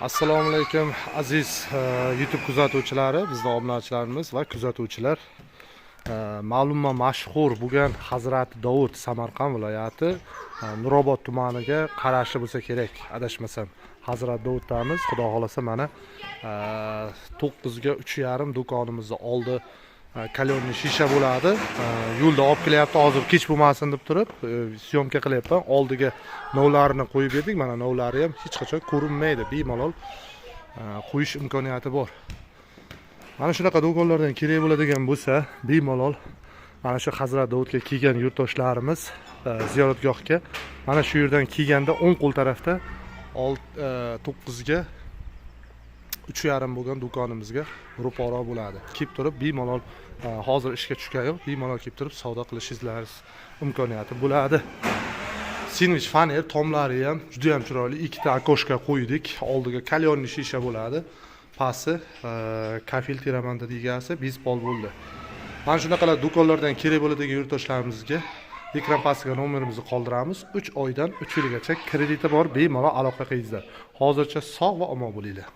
Assalomu alaykum, aziz YouTube kuzatuvchilari, bizni obunachilarimiz va kuzatuvchilar. Ma'lum va mashhur bo'lgan Hazrati Dovud Samarqand viloyati Nurobod tumaniga qarashli bo'lsa kerak, adashmasam. Hazrat Dovuddamiz. Xudo xohlasa, mana 9 ga 3,5 do'konimizni oldi каленый shisha bo'ladi. Yo'lda olib kelyapti, hozir kech bo'lmasin deb turib съёмка qilyapman. Oldiga novlarini qo'yib berdik. Mana, novlari ham hech qachon ko'rinmaydi, bemalol qo'yish imkoniyati bor. Mana shunaqa do'konlardan kerak bo'ladigan bo'lsa, bemalol mana shu Hazrat Dovudga kelgan yurtdoshlarimiz ziyoratgohga mana shu yerdan kelganda o'ng qo'l tarafda 9 ga 3,5 bo'lgan do'konimizga ro'paro bo'ladi. Kelib turib bemalol, hozir ishga tushgan yo'q, bemalol kelib turib savdo qilishingizlar imkoniyati bo'ladi. Sendvich faner tomlari ham juda ham chiroyli. Ikkita окошко qo'ydik. Oldiga каленый shisha bo'ladi. Pasti kafel teramanda egasi беспол bo'ldi. Mana shunaqalar do'konlardan kerak bo'ladigan yurtdoshlarimizga ekran pastiga nomerimizni qoldiramiz. 3 oydan 3 yilgacha krediti bor, bemalol aloqa qilingizlar. Hozircha sog' va omon bo'linglar.